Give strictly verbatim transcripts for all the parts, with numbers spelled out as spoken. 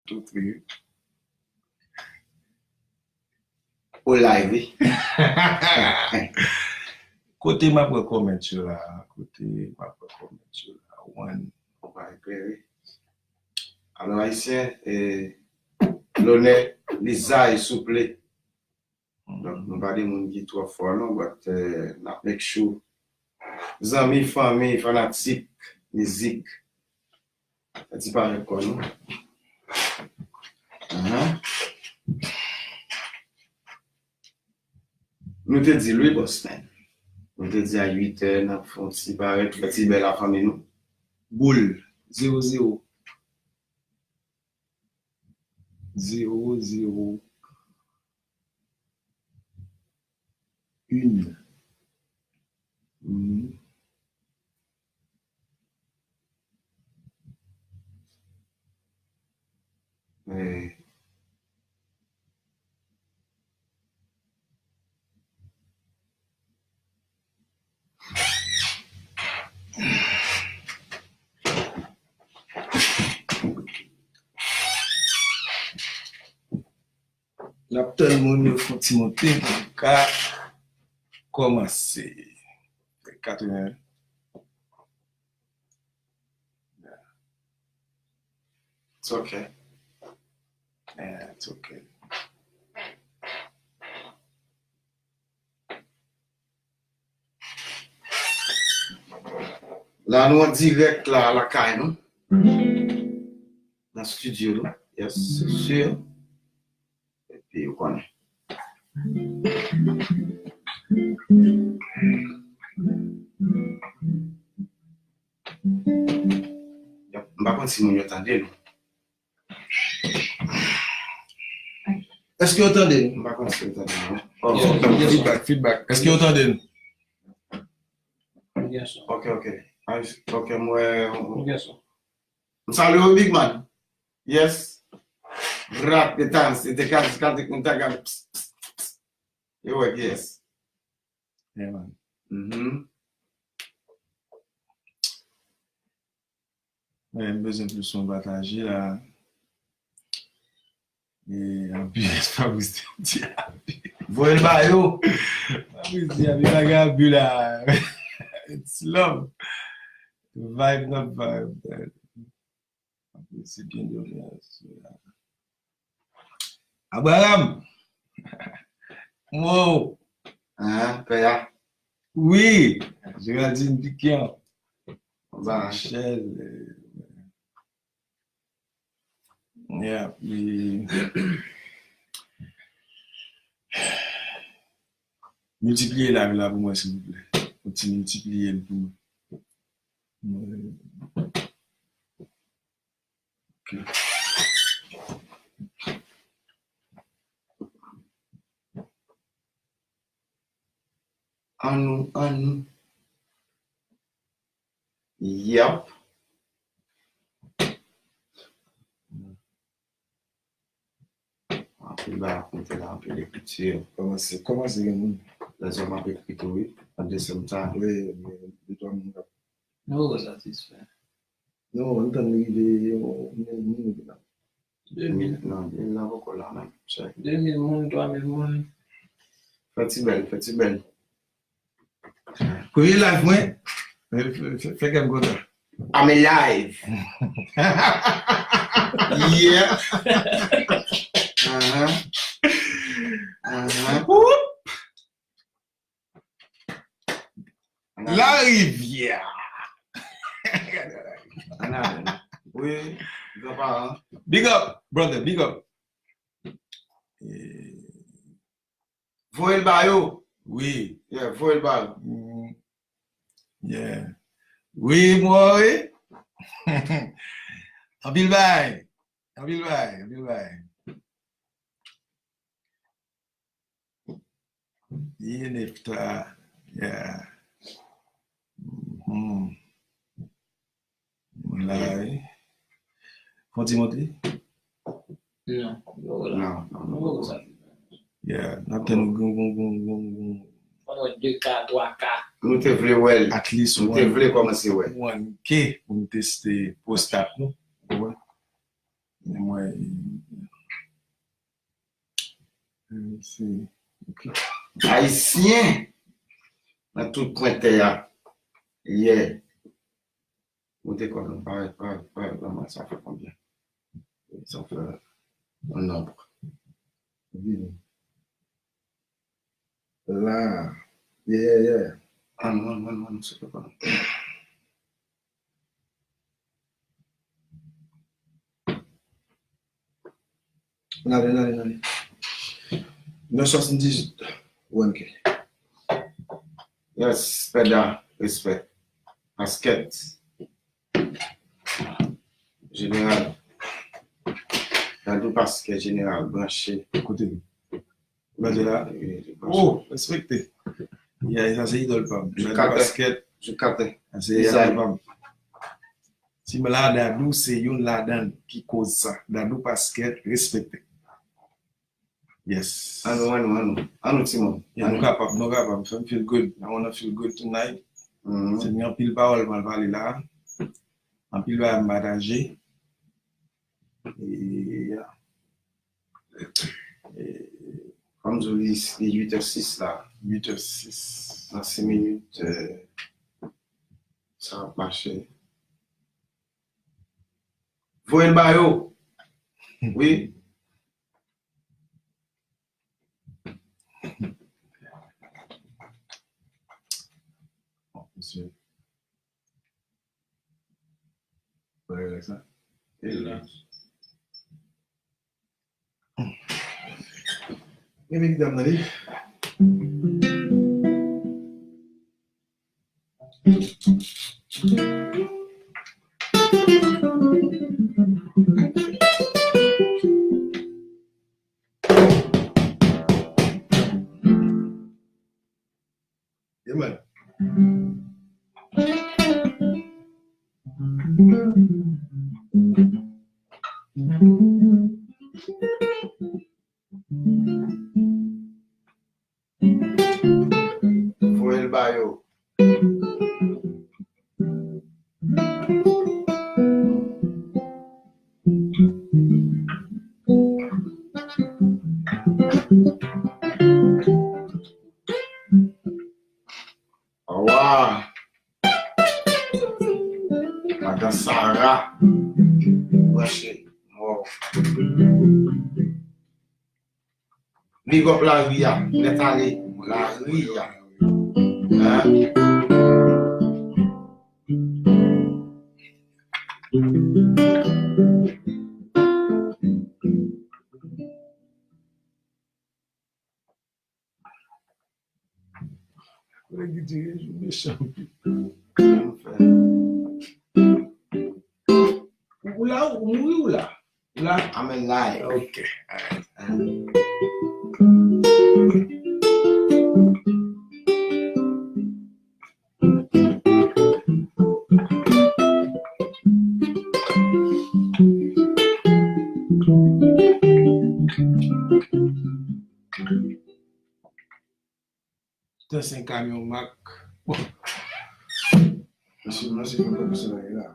Tout wi. Ou live wi. Kote m ap wè comment yo la? Kote m ap wè comment yo la? One. Ou pa eklere. Alò, Ayisyen, e, lonè, lizay, souple. Donk, nou pa de moun ki twò fò, non, but, eh, n ap make sure. Zanmi, fanmi, fanatik, mizik. Fè ti parèt kò nou. Ahan. Nou te di l wi, boss man. Nou te di a uit è, n ap fè yon ti parèt, fè ti bèl a fanmi nou. Boul, zewo zewo. Zewo zewo. Une. Mhm. Eh. N ap tann moun yo fè yon ti monte pou n ka kòmanse. Katreven. It's okay. Yeah, it's okay. La, nou an dirèk la, lakay nou. Nan studio nou. Yes, se sir. Epi, ou konnen. Yap, m pa konn si moun yo tande nou. Èske yo tande nou? M pa konn si yo tande nou. Oh. Feedback, feedback, feedback. Èske yo tande nou? Yes, sir. Ok, ok. Ah, ok, m wè. Yes, sir. M salye w, big man. Yes. Rat de tan, se te ka, ka te kontak ak. Yo wè, yes. Yeah, man. Mhm. Men, m bezwen plis moun pataje la. E, anpil, Fabrice te di abi. Voye l ba yo. Fabrice di abi bagay abi la. It's love. Vibe, not vibe. Anpil, se byen de. Abraham. Wow. Hein, pè a? Wi. Geraldine Piquant. Ba. Michel. Yeah, wi. Miltipliye live la pou mwen, silvouplè. Ou ti miltipliye l pou mwen. Ok. Annou, annou. Yap. Anpil bagay ap monte la, anpil ekriti. Kòmanse, kòmanse gen moun. Lèzòm ap ekri tou, wi, at the same time. Wi, wi, de twa moun k ap. Nou poko satisfè. Non, nou tann li rive yon mil moun ki la. De mil. Non, de mil la poko la menm. Check. De mil moun, twa mil moun. Fè ti bèl, fè ti bèl. Premye live mwen, fè, fè, fè kè m kontan. I'm alive. Yeah. Uh-huh. Uh-huh. Whoop. Larivyè. Wi, granparan. Big up, brother, big up. Eh, voye l ba yo. Wi. Yeah, voye l ba yo. Mm. Yeah. Wi, mwen, wi. Anpil bay. Anpil bay, anpil bay. Ye Nefta. Yeah. Mhm. Mwen la, wi. Fon ti monte? Non. Non, non, non. Yeah, n ap tann nou gon, gon, gon, gon, gon. Fò nou wè de K, twa K. Nou te vle wè l. At least nou te vle kòmanse wè l. One K pou nou teste pwostat nou. Ou konprann? Mwen, eh, se, ok. Ayisyen nan tout kwen tè a. Yeah. Moute kò nou, pa, pa, pa, pa, sa fè konbyen? Sa fè yon nonb. Vini. La. Yeah, yeah, yeah. Ann, ann, ann, ann, se pa. N ale, n ale, n ale. Nèf swasanndizwit, O M K. Yes, Pèda, respè. Baskèt. Jeneral. Dadou Paskè, jeneral, branche. Kote nou? Ou mèt la? Oh, respekte. Ya, sa se idòl pa m. Dadou Paskè. Sa se idòl pa m. Si m la Dadou, se youn ladan ki koz sa. Dadou Paskè, respekte. Yes. Ann nou, ann nou, ann nou. Ann nou, timoun. Yeah, nou kapab, nou kapab. Fè m feel good. I wanna feel good tonight. Se gen anpil pawòl m al pale la. Anpil bagay m pataje. E, yeah. E, fò m di w li, li uit è sis la. Uit è sis. Nan sis minit, eh, sa ap mache. Voye l ba yo. Wi. Bon, mesye. Bagay la sa. E la. Gen medam nan li. Yeah, man. Voye l ba yo. Awa! Madan Sara. Branche. Wow. Big up lari a. Nèt ale. Lari a. Hein? Nèg ki dirije mechan. Ou la, ou mouri, ou la? Ou la? I'm alive. Ok. Alright. Tan se yon kamyon mak. Bon. Mesye, mesye, mwen konn sa la.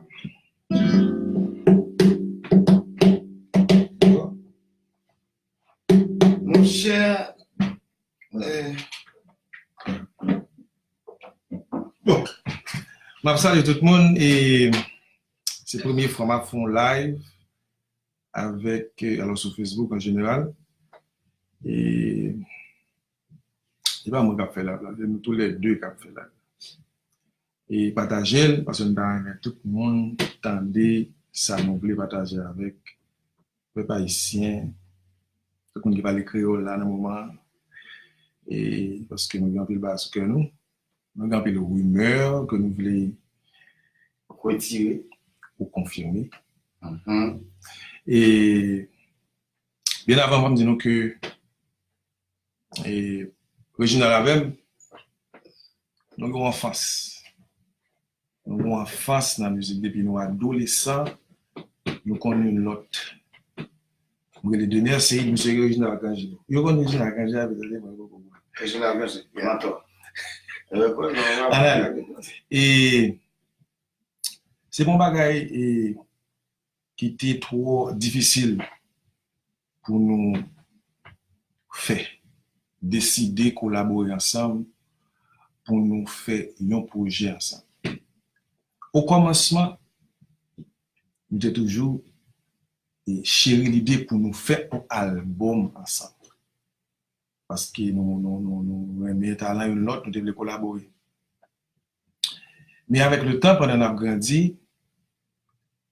Monchè, eh. Bon. M ap salye tout moun e se premye fwa m ap fè yon live avèk, eh, alò sou Facebook an jeneral. E se pa mwen k ap fè live la, se nou toulède k ap fè live la. E pataje l, paske m ta renmen tout moun tande sa nou vle pataje avèk pèp ayisyen, tout moun ki pale kreyòl la nan moman an. E paske nou gen anpil bagay sou kè nou, nou gen anpil rimè ke nou vle retire ou konfime. Mhm. E byen avan, fò m di nou ke, e, Reginald avè m, nou gen yon anfans. Nou gen yon anfans nan mizik depi nou adolesan, nou konn youn lòt. M rele Dener Ceïd, misye Reginald Arcangelo. Yo konn Reginald Arcangelo, a, petèt, mwen, yo konn. Reginald Arcangelo, yeah. Mantò. Ann ale. E se bon bagay, e ki te twò difisil pou nou fè, deside kolabore ansanm pou nou fè yon pwojè ansanm. O kòmansman, nou te toujou, e, cheri lide pou nou fè yon albòm ansanm. Paske nou, nou, nou, nou renmen talan youn lòt, nou te vle kolabore. Men avèk le tan, pandan n ap grandi,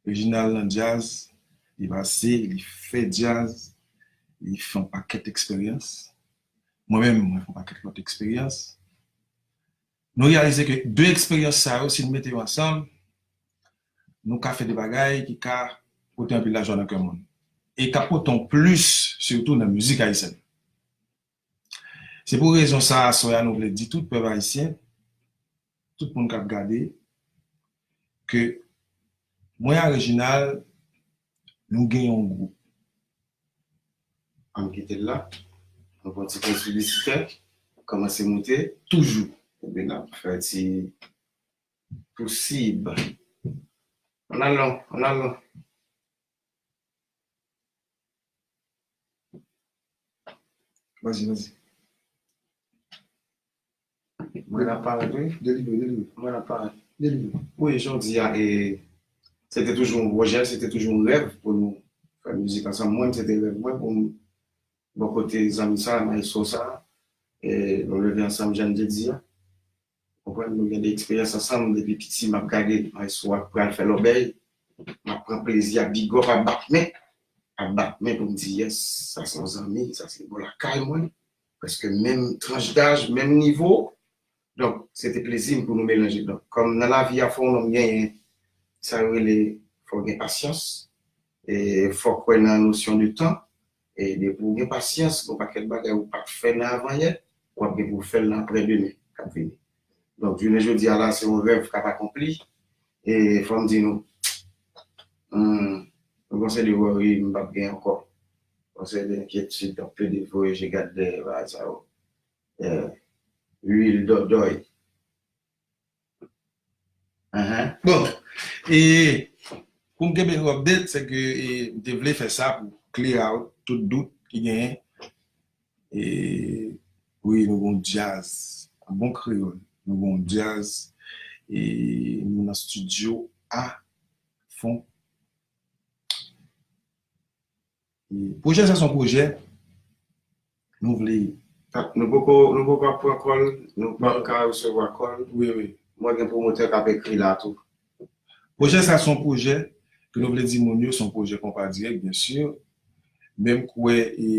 Reginald nan djaz, li pase, li fè djaz, li fè yon pakèt eksperyans. Mwen menm, mwen fè yon pakèt lòt eksperyans. Nou reyalize ke de eksperyans sa yo, si n mete yo ansanm, nou ka fè de bagay ki ka pote anpil lajwa nan kè moun. E ka pote yon plis, sitou nan mizik ayisyèn. Se pou rezon sa a, aswè a, nou vle di tout pèp ayisyen, tout moun k ap gade, ke mwen a Reginald, nou gen yon gwoup. Ann kite l la. Nou pran ti poz piblisitè. Kòmanse moute. Toujou. Epi n ap fè ti posib. Ann al non, ann al non. Vas-y, vas-y. Mwen ap parèt, wi. Delivre, delivre. Mwen ap parèt. Delivre. Wi, jan w di a, e, se te toujou yon pwojè, se te toujou yon rèv pou nou fè mizik ansanm. Mwen, se te rèv mwen pou m bò kote zanmi sa, maestro sa, e, nou leve ansanm, jan m te di a. Konprann, nou gen de eksperyans ansanm, depi piti, m ap gade maestro a pral fè lòbèy, m ap pran plezi, ap big up, ap bat men, ap bat men pou m di, yes, sa se yon zanmi, sa se bò lakay mwen, prèske menm tranch daj, menm nivo. Donk, se te plezi m pou nou melanje. Donk, kòm nan lavi a, fò yon nonm genyen, sa yo rele, fò w gen pasyans, e fò w kwè nan nosyon de tan, e depi w gen pasyans, gon pakèt bagay ou pa t fè nan avanyè, w ap gen pou w fè l nan aprè demen k ap vini. Donk, jounen jodi a la, se yon rèv k ap akonpli, e fò m di nou, hmm, nou gon seri de wòri m p ap gen ankò. Gon seri de enkyetid, donk, plede voye je gad dèyè bagay sa yo. Eh, lwil dòdòy. Ahan. Bon, e pou m kenbe nou update, se ke, e, m te vle fè sa pou clear out tout dout ki genyen. E, wi, nou gon djaz. An bon kreyòl, nou gon djaz. E nou nan estidyo a fon. E pwojè sa se yon pwojè nou vle. Ah, nou poko, nou poko ap pran kòl, nou pa ka resevwa kòl. Wi, wi. Mwen gen pwomotè k ap ekri la tou. Pwojè sa se yon pwojè ke nou vle di moun yo, se yon pwojè konpa dirèk, byen si. Men m kwè, e,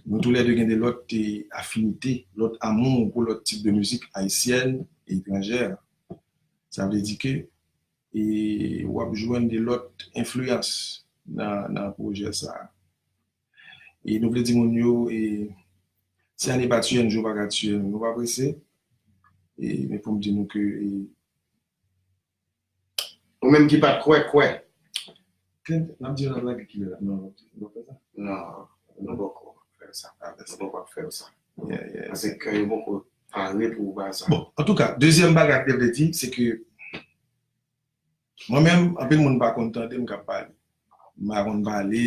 nou toulède gen de lòt, e, afinite, lòt amou pou lòt tip de mizik ayisyèn e etranjè. Sa vle di ke, e, w ap jwenn de lòt enfliyans nan, nan pwojè sa a. E nou vle di moun yo, e, si année pa tiye n, jou pa ka tiye nou, nou pa prese. E, men pou m di nou ke, e, ou menm ki pa t kwè, kwè. N ap di yo n ap lage kilè la? Non, n ap fè sa? Non, nou poko fè sa. Ah, nou poko ap fè yo sa. Yeah, yeah. Paske kè yo poko pare pou bagay sa. Bon, antouka, dezyèm bagay ke m vle di, se ke mwen menm, anpil moun pa konn tande m k ap pale. M pa konn pale,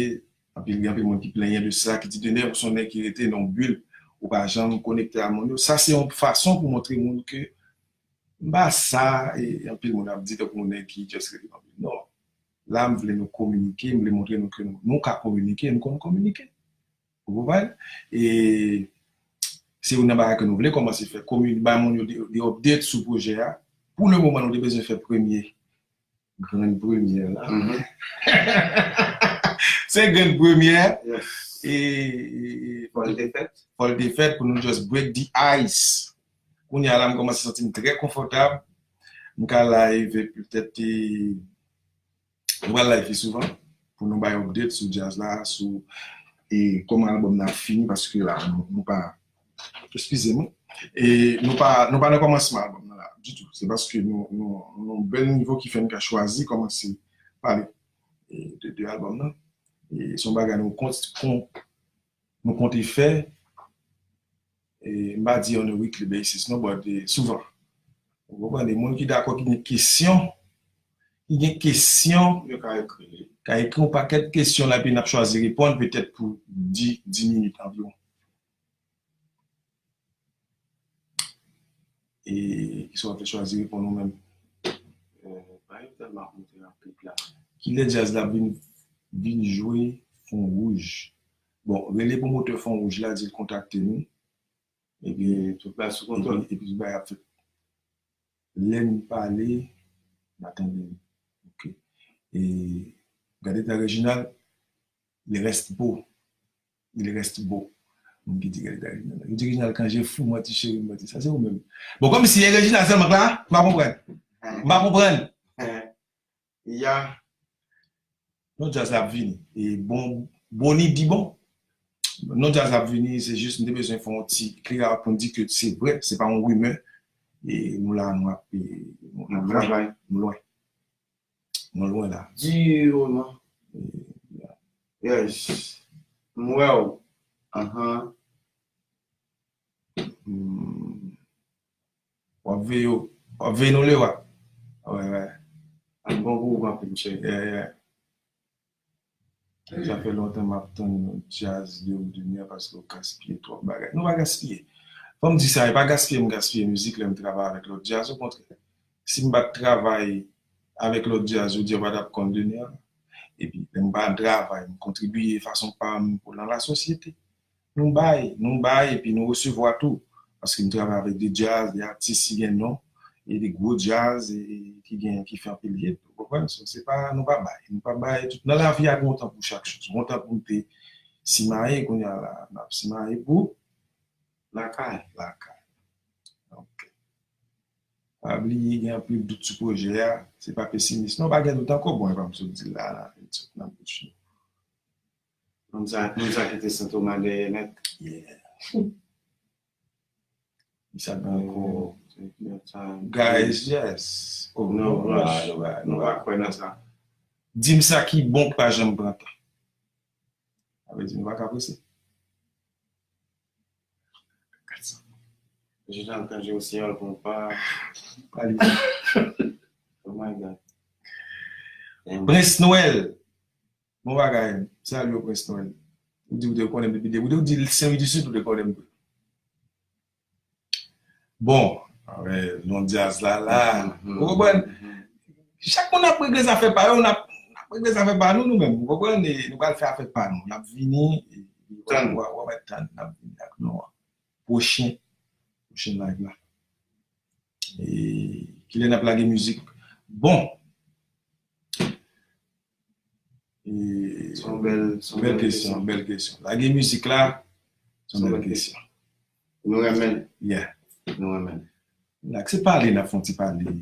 anpil, gen anpil moun ki plenyen de sa, ki di Dener, ou se yon nèg ki rete nan yon bil, ou pa janm konekte a moun yo. Sa se yon fason pou montre moun ke m pa sa, e anpil moun ap di tankou yon nèg ki just rete nan bil. Non. La, m vle nou kominike, m vle montre nou ke nou, nou ka kominike, nou konn kominike. Ou konprann? E se youn nan bagay ke nou vle kòmanse fè, komin-, bay moun yo de, de update sou pwojè a. Pou le moman, nou te bezwen fè premye, grann premyè la. Mhm. Se grann premyè. Yes. E, e, e fò l te fèt. Fò l te fèt pou nou just break the ice. Kounye a la, m kòmanse santi m trè konfòtab. M ka live petèt, e, nou pral live pi souvan pou nou bay update sou djaz la, sou, e, kòman albòm nan ap fini, paske la, nou, nou pa, eskize m, e, nou pa, nou pa nan kòmansman albòm nan la, ditou. Se paske nou, nou, nou bèl nivo ki fè n ka chwazi kòmanse pale, e, de, de albòm nan. E se yon bagay nou kont-, kon-, nou konte fè, e, m pa di on a weekly basis, non, but, e, souvan. Ou konprann? E moun ki dakò, ki gen kesyon, ki gen kesyon, yo ka ekri li. Ka ekri yon pakèt kesyon la, epi n ap chwazi reponn petèt pou dis, dis minit anviwon. E kisa w ap fè chwazi reponn ou menm? Euh, pa yo tèlman ap monte rapid la. Kilè djaz la vin, vin jwe Fon Wouj? Bon, rele pwomotè Fon Wouj la, di l kontakte nou. Epi tout bagay sou kontwòl. Epi, epi tout bagay ap fèt. Lè m pale, n a tande m. Ok. E gade ta Reginald, il reste beau. Il reste beau. Moun ki di gade ta Reginald. Yo di Reginald Cangé fou, manti cheri, manti. Sa se ou menm. Bon, kòmsi e Reginald sèlman k la, m pa konprann. M pa konprann. Ya. Non, djaz la ap vini. E bon, Boni di bon. Non, djaz la ap vini, se jis m te bezwen fè yon ti klere pou m di ke se vre, se pa yon rimè. E nou la, nou ap, e, nou, nou lwen, nou lwen. Nou lwen la. Di yo non. Yes. M wè w. Ahan. Hmm. W ap veye, w ap veye nou lewa. Wè, wè. Ap bon pou ou, anpil, cheri. Yeah, yeah. Sa fè lontan m ap tann yon djaz de ou de mè paske w gaspiye twòp bagay. Nou pa gaspiye. Fò m di sa, e pa gaspiye m gaspiye mizik lè m travay avèk lòt djaz, okontrè. Si m pa t travay avèk lòt djaz, jodi a w pa t ap konn de nè. Epi, lè m pa travay, m kontribiye fason pa m pou nan lasosyete. Nou bay, nou bay, epi nou resevwa tou. Paske m travay avèk de djaz, de atis ki gen non, e de gwo djaz, e ki gen, ki fè anpil hit, ou konprann? So, se pa, nou pa bay, nou pa bay. Tout, nan lavi a, gen yon tan pou chak chòz. Gen yon tan pou m te simaye, kounye a la, n ap simaye pou lakay, lakay. Ok. Pa bliye, gen anpil dout sou pwojè a, se pa pesimis. Non, pa gen dout ankò, bon, e pa m sot di l la, la, l sot nan bouch nou. Moun sa, moun sa kite Sen Toma dèyè nèt. Yeah. Sa gen ankò. Guys, yes. Oh, no rush. Nou pa, nou pa kwè nan sa. Di m sa ki bon k pa janm pran tan. Sa vle di nou pa ka prese. Kat san. Reginald Cangé, Ocean Compas. Pale. Oh my God. Prince Noël. Bon bagay, salye w Prince Noël. Ou di ou te konnen m depi depi, ou di l Sen Louis di Sid, ou te konnen m tou. Bon, avè non djaz la la. Ou konprann? Chak moun ap regle zafè pa yo, n ap, n ap regle zafè pa nou, nou menm. Ou konprann? E nou pral fè afè pa nou. N ap vini, e, w ap, w ap, w ap tann, n ap vini ak nou an. Pwochen, pwochen live la. E kilè n ap lage mizik? Bon. E, se yon bèl, se yon bèl kesyon, bèl kesyon. Lage mizik la, se yon bèl kesyon. Nou renmen l. Yeah. Nou renmen l. N a, se pale, n ap fè yon ti pale.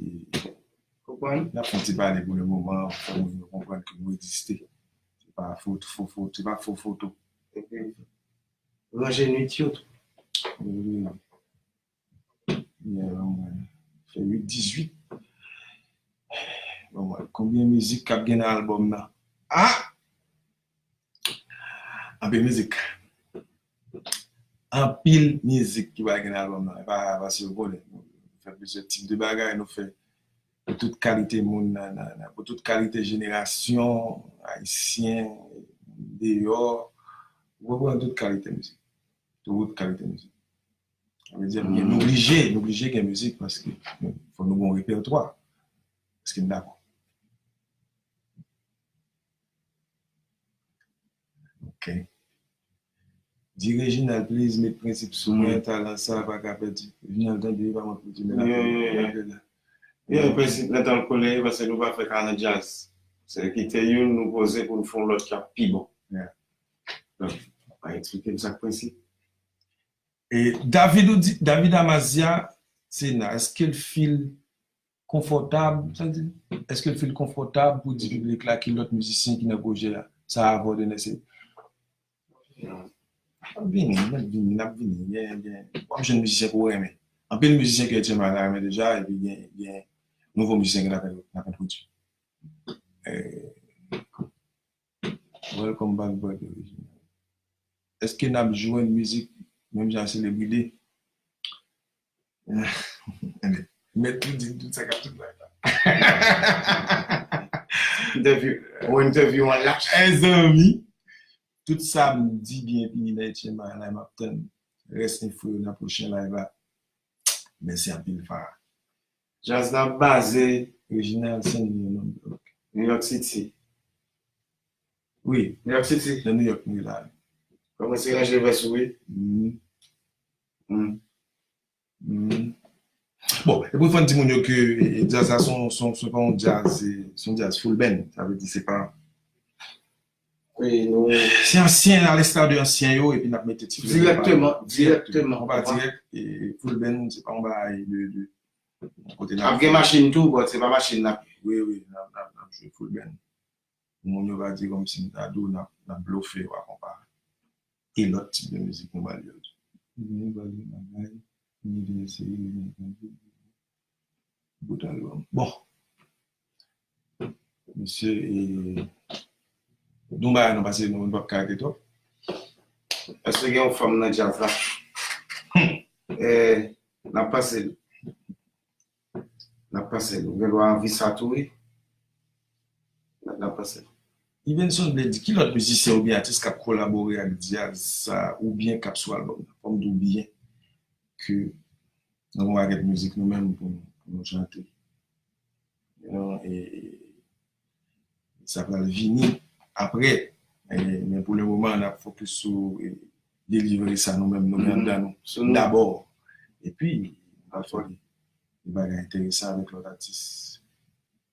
Konprann? N ap fè yon ti pale pou le moman, fè moun yo konprann ke nou egziste. Se pa fo, fo, fo, se pa fo foto. Epi, ranje nwit yo tou. Wi, wi. Yeah, ban mwen fè uit dizuit. Ban mwen, konbyen mizik k ap gen nan albòm nan? Ah! Anpil mizik. Anpil mizik ki pral gen nan albòm nan. E pa paske yo konnen. Nou fè plizyè tip de bagay, nou fè pou tout kalite moun nan, nan, nan, pou tout kalite jenerasyon, ayisyen, deyò. Ou konprann, tout kalite mizik. Tout kalite mizik. Sa vle di, gen, nou oblije, nou oblije gen mizik paske fò nou gen yon repètwa. Èske n dakò? Ok. Di Reginald, please, met prensip sou mwen, talan sa pa ka pèdi. Reginald tande, pa mwen pou di, men la. Yeah, yeah, yeah. Yeah, prensip nèt al kole, paske nou pa fè ka nan djaz. Se kite youn nou poze pou n fè yon lòt k ap pi bon. Yeah. Donk, pa eksplike m sa k prensip. E David, ou di, David Amazia, Sena, èske l feel konfòtab, sa di, èske l feel konfòtab pou di piblik la ki lòt mizisyen ki nan pwojè a? Sa avè w de nèse. N ap vini, n ap vini, n ap vini. Gen, gen, w ap jwenn mizisyen ke w renmen. Anpil mizisyen ke Etchenma la renmen deja, epi gen, gen nouvo mizisyen ke n ap, n ap entwodui. Eh, Welcome back, brother. Èske n ap jwenn mizik menm jan ak Selebride? Ebyen, mèt li di tout sa k ap tout bagay la. Entèvyou, yon entèvyou an lach. Mezanmi, tout sa m di byen fini nan H M I la, m ap tann rès enfo yo nan pwochen live la. Mèsi anpil, Fa. Jazz la baze Reginald Saint Louis, non? New York City. Wi, New York City. Nan New York nou ye la. Kòmanse ranje vès ou, wi. Mhm. Mhm. Mhm. Bon, e pou fè n di moun yo ke, e, djaz la se yon, se yon, se pa yon djaz, se, se yon djaz full band. Sa vle di se pa Wi, nou se ansyen, alestade ansyen yo, epi n ap mete ti flevo pa yo. Direkteman, direkteman. Konpa dirèk, e, full band, se pa yon bagay de, de, kote n ap ap gen machin tou, but se pa machin n ap. Wi, wi, n ap, n ap, n ap jwe full band. Pou moun yo pa di kòmsi m ta di w n ap, n ap blofe, w a konpa. E lòt tip de mizik nou ba l yo tou. Nou ba l yon bagay, nou vin eseye, nou vin tande. Bout album. Bon. Mesye, e, nou bagay nou pase nou, nou p ap ka rete twòp. Èske gen yon fanm nan djaz la? Hmm. E, n ap pase l. N ap pase l. Ou gen dwa anvi sa tou, wi. N ap, n ap pase l. Ivenson vle di, ki lòt mizisyen oubyen atis k ap kolabore ak djaz sa oubyen k ap sou album nan? Fò m di w byen ke nou gen yon pakèt mizik nou menm pou, pou nou chante. You know, e, sa pral vini apre. E, men pou le moman, n ap fokis sou, e, delivre sa nou menm, nou gen anndan nou dabò. Epi, n ap fè de bagay enteresan avèk lòt atis.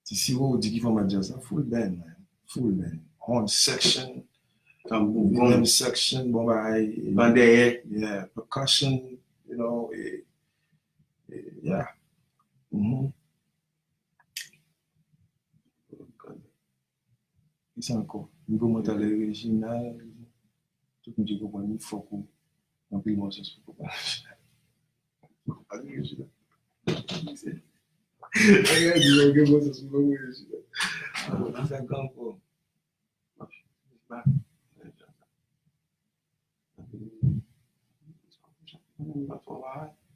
Ti Siro, ou di ki fòma djaz la? Full band, man. Full band. Horn section, tanbou, rhythm section, bon bagay. Ban dèyè. Yeah, percussion, you know, e, e, yeah. Mhm. Kisa ankò? Nivo mantal e Reginald. Tout moun ki konprann li, fòk ou anpil bon sans pou konprann. Anpil bon sans pou konprann Reginald. Anpil bon sans pou konprann Reginald. Bon, nan sa gran fò.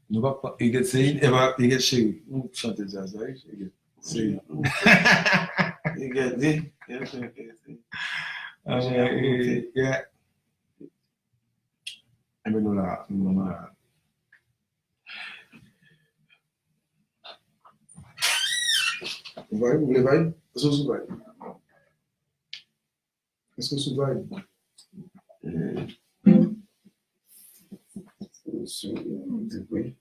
Nou pa, pa, Eget Seyid, e pa, Eget Cheri. Nou chante djaz la, wi, Eget Seyid. Eget, wi. Eget, Eget, Eget. Ah, yeah, yeah, yeah. Enben nou la, nou la. Ou vle vibe? Ou vle vibe? Èske w sou vibe? Èske w sou vibe? Eh. Sou, sou, depi.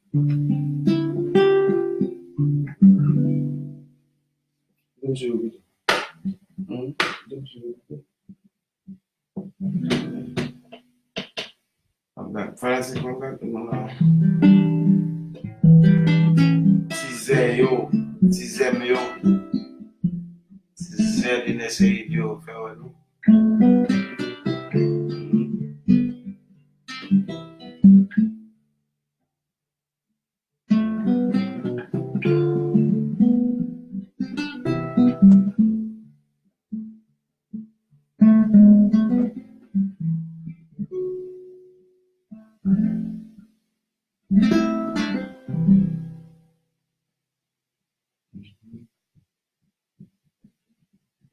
Dèm sou yo pito. Hmm? Dèm sou yo pito. Fè la se konsa, tout moun la. Tizè yo, tizè m yo, tizè de nèseri yo, fè wè nou.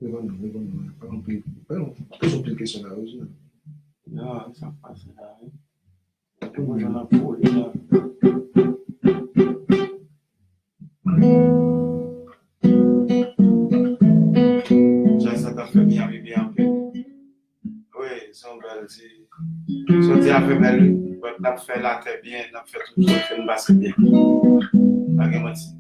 Reponn non, reponn non. Pa anpil, pa anpil kesyon la, wi. Non, sa pase la, wi. Pou jan nan pwole la. Jan sa ta fè Miami byen anpil. Wi, se yon bèl ti, se yon ti afè bèl, wi. But n ap fè latè byen, n ap fè tout zòn fè n pase byen. Pa gen manti.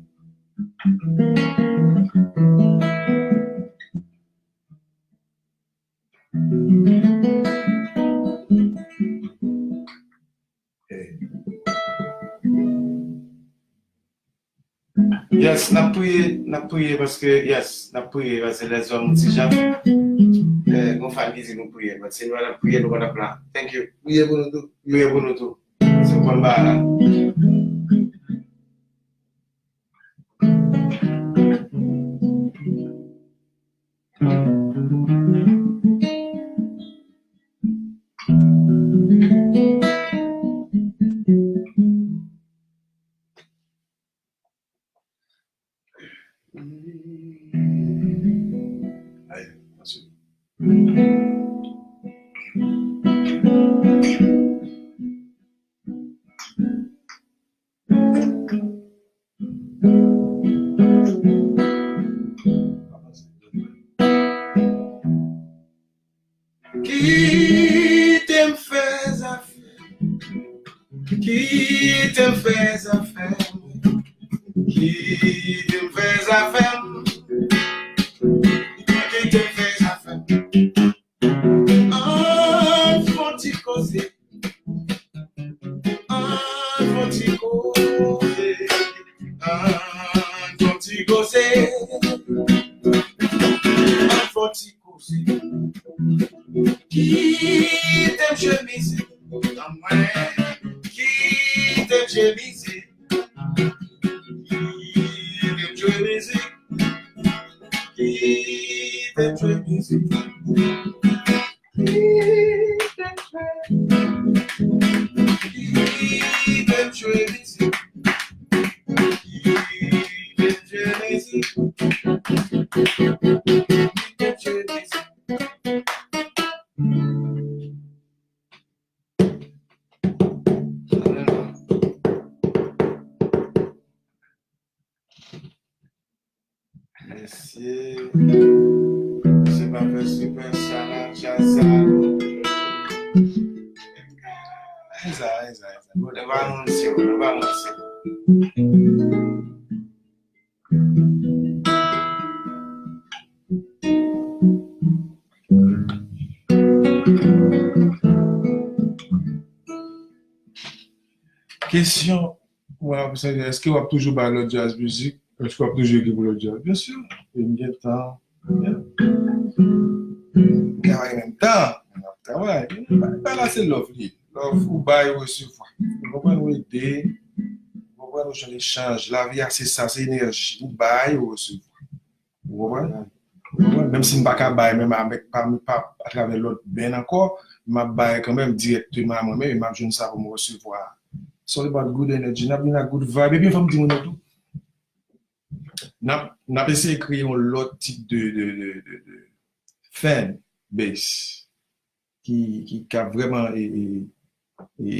Yes, n ap priye, n ap priye paske, yes, n ap priye paske lèzòm ti jan. Eh, gon fan ki di nou priye, but si nou pa t ap priye, nou pa t ap la. Thank you. Priye pou nou tou. Priye pou nou tou. Se konn bagay la. Kite m fè zafè m. Kite m fè zafè m. Kite m fè zafè m. Kite m fè zafè m. Ann fè yon ti koze. Ann fè yon ti koze. Ann fè yon ti koze. Ann fè yon ti koze. Kite m jwe mizik an mwen. Kite m jwe mizik. Kite m jwe mizik. Kite m jwe mizik. Kite m jwe mizik. Kite m jwe mizik. Kite m jwe mizik. Mesye, se pa fè sipè sa nan djaz sa. Eza, eza, eza. Bon, nou pa ranse, nou pa ranse. Kesyon, w ap, èske w ap toujou bay lòt djaz mizik? Èske w ap toujou ekri pou lòt djaz? Byen si. E m gen tan. M travay menm tan. M ap travay. Bay la se love li. Love ou bay, ou resevwa. Ou konprann, ou ede. Ou konprann, ou jwenn echanj. Lavi a se sa, se enèji. Ou bay, ou resevwa. Ou konprann? Ou konprann? Menm si m pa ka bay menm avèk, pa, pa atravè lòt band ankò, m ap bay kanmenm dirèkteman a mwen menm, e m ap jwenn sa pou m resevwa. It's all about good energy. N ap vin ak good vibe. Epi fò m di moun yo tou, n ap, n ap eseye kreye yon lòt tip de, de, de, de, de fan base ki, ki, k ap vrèman e, e, e,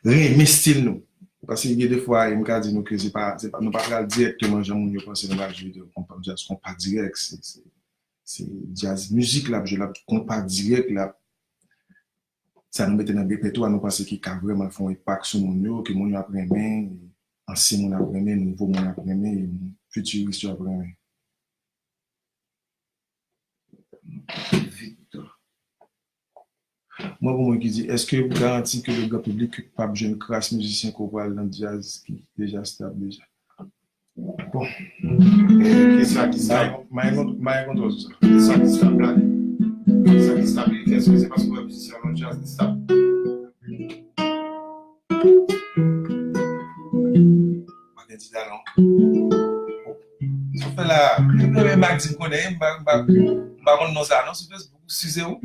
renmen stil nou. Paske gen de fwa, e m ka di nou ke se pa, se pa, nou pa pral dirèkteman jan moun yo panse nou pral jwe de konpa, jazz konpa dirèk. Se, se, se jazz mizik l ap jwe, l ap konpa dirèk, l ap, sa nou mete nan repètwa, nou panse ki ka vrèman fè yon enpak sou moun yo, ke moun yo ap renmen, ansyen moun ap renmen, nouvo moun ap renmen, e fitiris yo ap renmen. Victor. Mwen, pou mwen ki di, èske ou garanti ke le gran piblik p ap jwenn kras mizisyen ke w pral nan djaz ki deja stab deja? Bon. E, kisa ki stab? May, may, may kontwòl sou sa. Kisa ki stab la? Kisa ki stab? Èske se paske w wè mizisyen nan djaz ki stab? Pa gen dida non. Sa w fè la? Mwen menm ak di m konnen, m pa, m pa, m pa konn non sa non sou Facebook, ou size ou.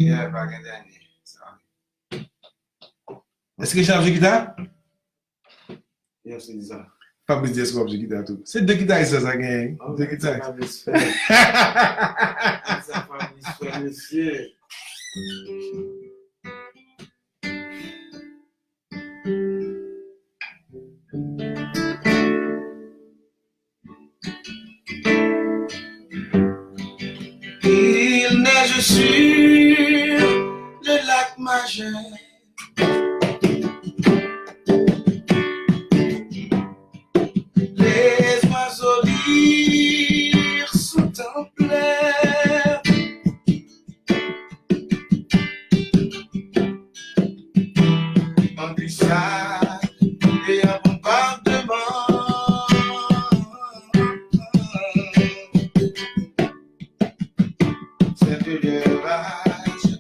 Yeah, pa gen dènye. Sa. Èske Jean ap jwe gita? Yes, se sa. Fabrice di èske w ap jwe gita tou? Se de gitaris sa, sa genyen, wi. De gitaris. Fabrice fè. Sa Fabrice fè, mesye. Il neige sur le lac Majeur. Les oiseaux lire sont en pleurs. En glissade et en bombardement. C'est de leur âge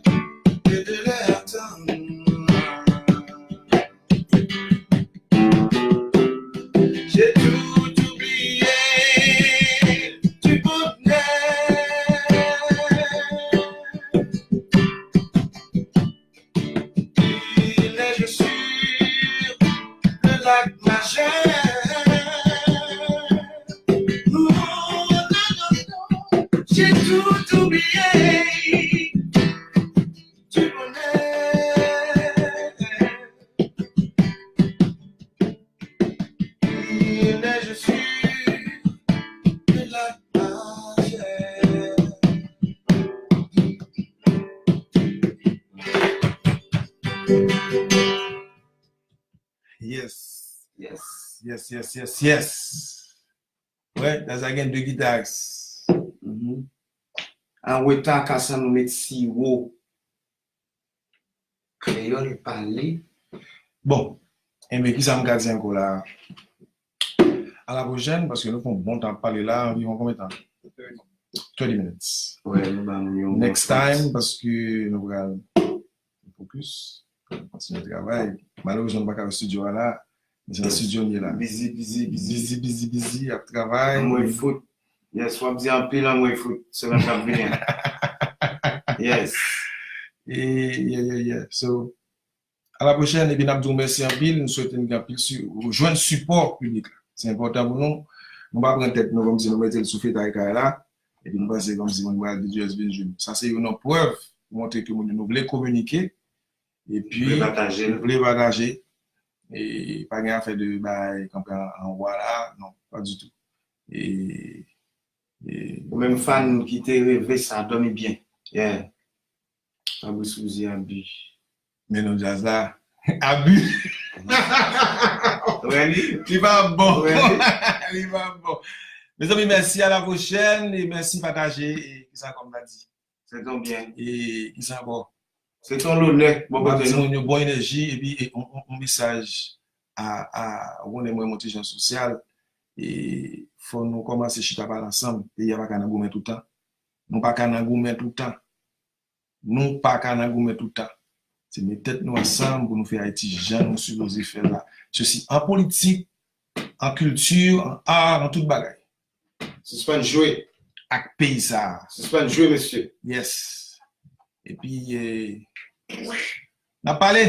et de leur temps. J'ai tout oublié du bonheur. Il est, je suis la misère. Yes. Yes. Yes, yes, yes, yes. Wè, Dazla gen de gitaris. Mhm. An reta, ka san nou met siwo. Kreyòl pale. Bon, enben, kisa m ka di ankò la? A la pwochèn, paske nou fè yon bon tan ap pale la, anviwon konbyen tan? Thirty minutes. Wè, nou ba nou yon Next time, paske nou pral fokis, kontinye travay. Malerezman, nou pa ka wè estidyo a la, men se nan estidyo n ye la. Bizi, bizi, bizi. Bizi, bizi, bizi, ap travay. Anmwe fout. Yes, w ap di anpil anmwe fout semèn k ap vini an. Yes. E, yeah, yeah, yeah. So, a la pwochèn, epi n ap di w mèsi anpil, nou swete n gen anpil si, jwenn sipò piblik la. Se enpòtan pou nou. Nou pa pran tèt nou kòmsi nou mete l sou fetay kay la, epi nou panse kòmsi moun pral di Djez vin jwenn. Sa se youn nan prèv pou montre ke moun yo nou vle kominike, epi Vle pataje l. Vle pataje. E pa gen afè de bay kanpe an, an wa la, non, pa ditou. E, e, Ou menm fan ki te reve sa, dòmi byen. Yeah. Fabrice Rouzier, Abi. Men non djaz la. Abi. Wè li? Li pa bon. Wè li? Li pa bon. Mezanmi, mèsi, a la pwochèn, e mèsi pataje, e kisa kòm ta di. Se ton byen. E kisa ankò? Se ton lonè, bon M ap kote di nou. Moun yo bon enèji, epi e, on, on, on mesaj a, a, ou konnen mwen, mwen ti jan sosyal, e fò nou kòmanse chita pale ansanm, peyi a pa ka nan goumen toutan. Nou pa ka nan goumen toutan. Nou pa ka nan goumen toutan. Se met tèt nou ansanm pou nou fè Ayiti jan nou sipoze fè l la. Sesi an politik, an kilti, an ar, an tout bagay. Sispann jwe ak peyi sa a. Sispann jwe, mesye. Yes. Epi, eh, n ap pale.